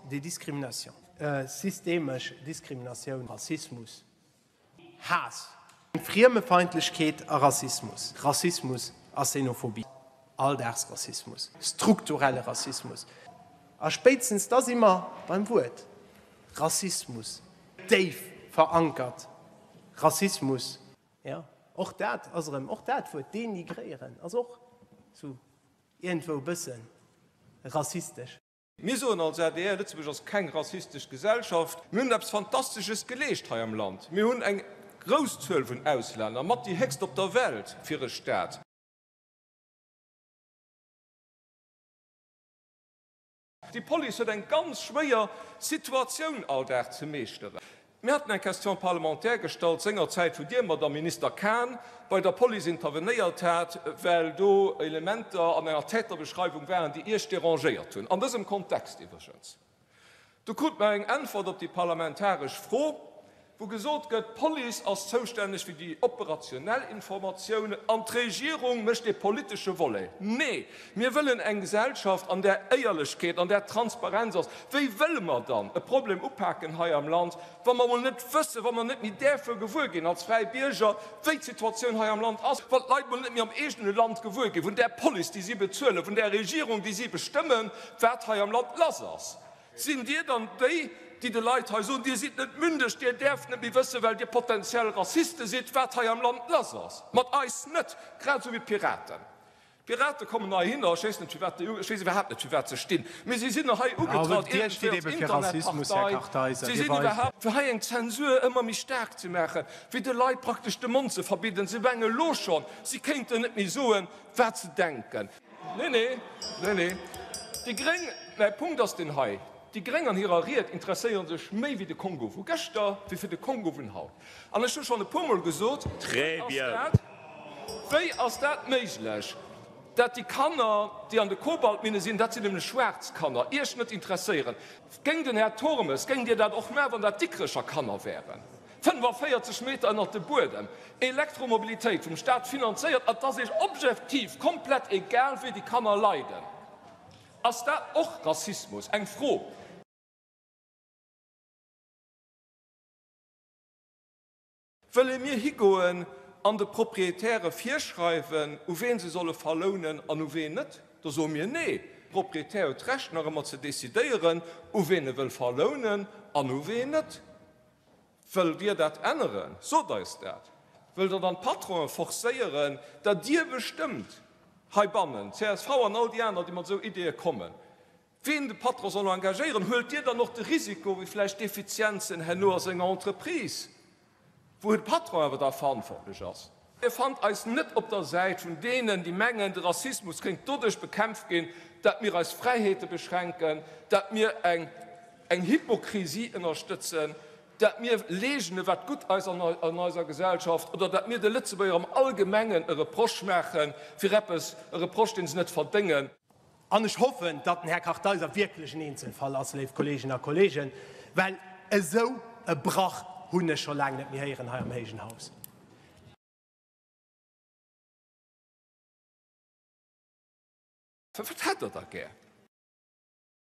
Des discriminations, systemesch Diskriminatioun, Rassismus, Haass. Friemefeindlechkeet a Rassismus, Rassismus a Xenophobie, Alldagsrassismus, strukturelle Rassismus. A spéitstens da si mer beim Wuert Rassismus, déif verankert Rassismus. Jo, och dat ass erëm, och dat Wuert denigréieren ass och sou iergendwou e bësse rassistesch. Mir soen als adr, Lëtzebuerg ass keng rassistesch Gesellschaft. Mir hunn eppes Fantastesches geleescht hei am Land. Mir hunn eng grouss Zuel vun Auslänner, mat déi héchst op der Welt fir e Staat. Déi Police huet eng ganz schwéier Situatioun all Dag ze meeschteren. Mir haten eng Question parlementaire gestallt sengerzäit, wou Dir, Madamm Minister Cahen, bei der Police intervenéiert hat, well do Elementer an enger Täterbeschreiwung waren, déi Iech dérangéiert hunn, an dësem Kontext iwwregens. Du krut mer eng Äntwert op déi parlamentaresch Fro, wou gesot gëtt, d'Police ass zoustänneg fir déi operationell Informatiounen an d'Regierung mécht dee politesche Volet. Nee, mir wëllen eng Gesellschaft, an där Éierlechkeet, an där Transparenz ass. Wéi wëlle mer dann e Problem upaken hei am Land, wa mer emol net wëssen, wa mer net méi däerfe gewuer ginn als fräi Bierger, wéi d'Situatioun hei am Land ass, wann d'Leit emol net méi am eegene Land gewuer gi vun där Police, déi si bezuelen, vun där Regierung, déi si bestëmmen, wat hei am Land lass ass? Sinn Dir dann déi, déi de Leit hei soen, Dir sidd net mündeg, Dir däerft net méi wëssen, well Dir potenziell Rassiste sidd, wat hei am Land lass ass? Mat eis net, grad esou wéi d'Piraten. D'Pirate kommen heihinner, ech weess net firwat déi, ech weess iwwerhaapt net firwat se stinn, mee si sinn hei ugetratt iergendwéi als Internetpartei, si sinn iwwerhaapt, fir hei eng Zensur ëmmer méi staark ze maachen, fir de Leit praktesch de Mond ze verbidden. Se menge lo schonn, si kéinten net méi soen, wat se denken. Nee, nee, nee, nee. Déi gréng, mäi Punkt ass deen hei, déi gréng an hirer Ried interesséiere sech méi wéi de Kongo vu gëschter, wéi fir de Kongo vun haut. An ech hu schonn e puermol gesot, wéi ass dat, wéi ass dat méiglech, dat déi Kanner, déi an de Kobaltminne sinn, dat sinn nämlech schwaarz Kanner, Iech net interesséieren? Géing den Här Turmes, géingt Dir dat och maachen, wann dat Dikrecher Kanner wären? 45 Meter ënnert de Buedem, Elektromobilitéit vum Staat finanzéiert, et ass Iech objektiv komplett egal wéi déi Kanner leiden. Ass dat och Rassismus? Eng Fro. Wëlle mir higoen an de Proprietäre virschreiwen, u ween se solle verlounen an u ween net? Da soe mir nee. De Proprietär huet d'Recht nach ëmmer ze decidéieren, u ween e wëll verlounen an u ween net. Wëllt Dir dat änneren? Sot eis dat! Wëllt Der dann d'Patronen forcéieren, datt Dir bestëmmt heibannen, csv an all déi aner, déi mat esou Ideeë kommen, ween de Patron soll engagéieren? Huelt Dir dann och de Risiko wéi vläicht Defizienzen herno a senger Entreprise, wou de Patron awer da verantwortlech ass? Dir fannt eis net op der Säit vun deenen, déi mengen, de Rassismus kéint doduerch bekämpft ginn, datt mir eis Fräiheete beschränken, datt mir eng eng Hypokrisie ënnerstëtzen, dat mir leegnen, wat gutt ass an eiser Gesellschaft, oder dat mir de Lëtzebuerger am Allgemengen e Reproche maache fir eppes, e Reproche, dee se net verdéngen. An ech hoffen, datt den Här Kartheiser wierklech en Eenzelfall ass, léif Kolleeginnen a Kolleegen, well esou e Brach hunn ech scho laang net méi héieren hei am héijen Haus. Wat hätt Der da gär?